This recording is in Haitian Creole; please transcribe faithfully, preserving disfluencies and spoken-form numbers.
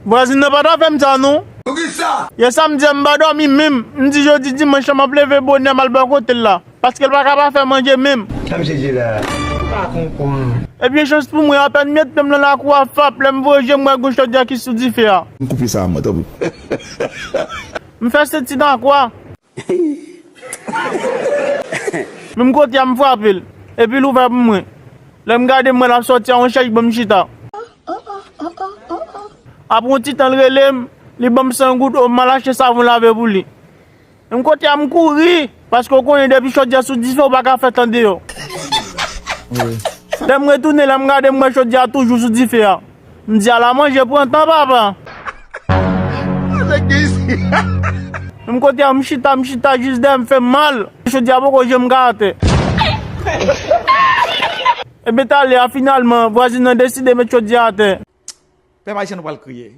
Vwazin nan pa ta fè m sa non. Poukisa? Yè samdi a m pa dòmi menm. M di jodi dimanch la m ap leve bonè m al bò kote l la. Paske l pa ka pa fè manje menm. Sa misye di la? M pa konprann. Ebyen chans pou mwen, apèn m met pye m nan lakou a fap, lè m voye je m wè gon chodyè ki sou dife a. M koupe sa a mwen, tanpri. M fè senti nan kwa. Menm kote a m frape l. Epi l ouvè pou mwen. Lè m gade m wè l ap sòti a yon chèch ban m chita. Apre yon ti tan l rele m, li ban m san goud o m al achte savon lave pou li. Menm kote a m kouri, paske w konnen depi chodyè sou dife ou pa ka fè tan deyò. Lè m retounen, lè m gade m wè chodyè a toujou sou dife a. M di ala manje pran tan papa. Menm kote a m chita, m chita jis dèyè m fè m mal. Chodyè a poko janm ka atè. Ebyen talè a finalman, vwazin nan deside met chodyè a atè. Pèp ayisyen nou pral kriye.